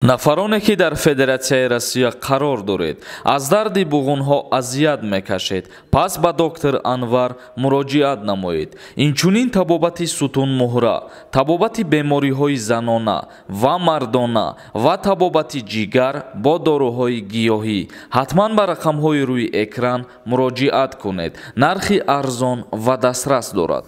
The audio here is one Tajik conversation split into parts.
Нафароне ки дар Федератсияи Россия қарор доред, аз дарди буғунҳо азият мекашед, пас ба доктор Анвар муроҷиат намоед. Инчунин табобати сутунмуҳра, табобати бемориҳои занона ва мардона ва табобати ҷигар бо доруҳои гиёҳӣ. Ҳатман ба рақамҳои рӯи экран муроҷиат кунед. Нархи арзон ва дастрас дорад.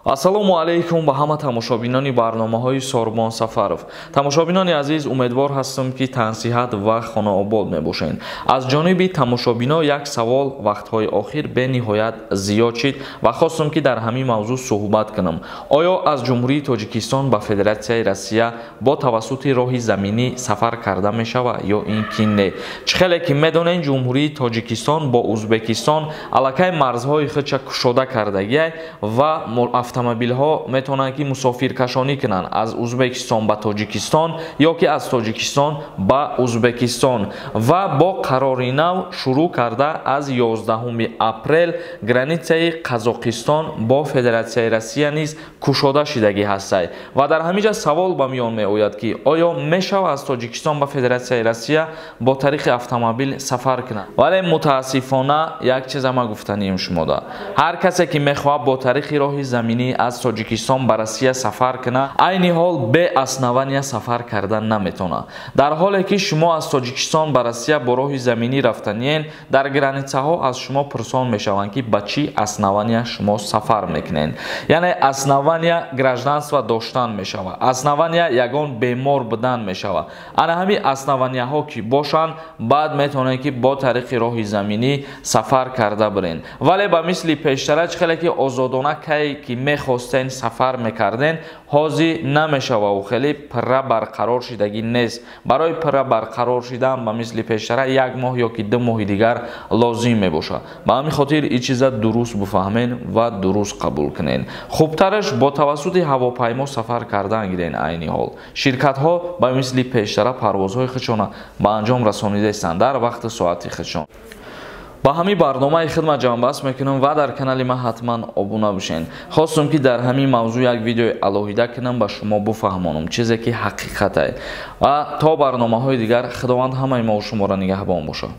Ассалому алайкум ба ҳама тамошобинони барномаҳои Сорбон Сафаров. Тамошобинони азиз, умедвор ҳастам, ки тансиҳат ва хонаобод мебошед. Аз ҷониби тамошобино як савол вақтҳои охир бениҳоят зиёд шид ва хостам, ки дар ҳамин мавзӯъ суҳбат кунам. Оё аз Ҷумҳурии Тоҷикистон ба Федератсияи Россия бо тавассути роҳи заминӣ сафар карда мешавад ё ин ки не? Чӣ хеле ки медонед, Ҷумҳурии Тоҷикистон бо Узбекистон аллакай марзҳои худша кушода кардагиай ва автомобилҳо метавонанд, ки мусофиркашонӣ кунанд аз Узбекистон ба Тоҷикистон ё ки аз Тоҷикистон ба Узбекистон. Ва бо қарори нав шурӯъ карда аз 11 апрел границаи Қазоқистон бо Федератсияи Россия низ кушода шидагӣ ҳастад. Ва дар ҳамин ҷа савол ба миён меояд, ки оё мешавад аз Тоҷикистон ба Федератсияи Россия бо тариқи автомобил сафар кунад? Вале мутаассифона як чиза ман гуфтанием шумода. Ҳар касе ки мехоҳад бо тариқи роҳи заминӣ аз Тоҷикистон ба Россия сафар кунад, айни ҳол бе основания сафар кардан наметавонад. Дар ҳоле ки шумо аз Тоҷикистон ба Россия бо роҳи заминӣ рафтаниен, дар границаҳо аз шумо пурсон мешаванд, ки ба чӣ основания шумо сафар мекунед. Яъне основания гражданство доштан мешавад, основания ягон бемор будан мешавад. Ана ҳамин основанияҳо ки бошанд, баъд метавонед, ки бо тариқи роҳи заминӣ сафар карда бирен. Вале ба мисли пештара, чӣ хеле ки озодона кай ки мехостен сафар мекарден, ҳозир намешава. Ӯ хеле пирра барқарор шидагӣ нест. Барои пирра барқарор шидан ба мисли пештара як моҳ ё ки 2 моҳи дигар лозим мебошад. Ба ҳамин хотир ин чиза дуруст буфаҳмен ва дуруст қабул кунен. Хубтараш бо тавассути ҳавопаймо сафар кардан гирен. Айни ҳол ширкатҳо ба мисли пештара парвозҳои худшона ба анҷом расонидаистанд дар вақти соати худшон. Ба ҳамин барномаи хидмат ҷамъбаст мекунам ва дар канали ман ҳатман обуна бошед. Хостум, ки дар ҳамин мавзӯъ як видеои алоҳида кунам, ба шумо буфаҳмонам чизе ки ҳақиқат ва то барномаҳои дигар Худованд ҳамаи мо шуморо нигаҳбон бошад.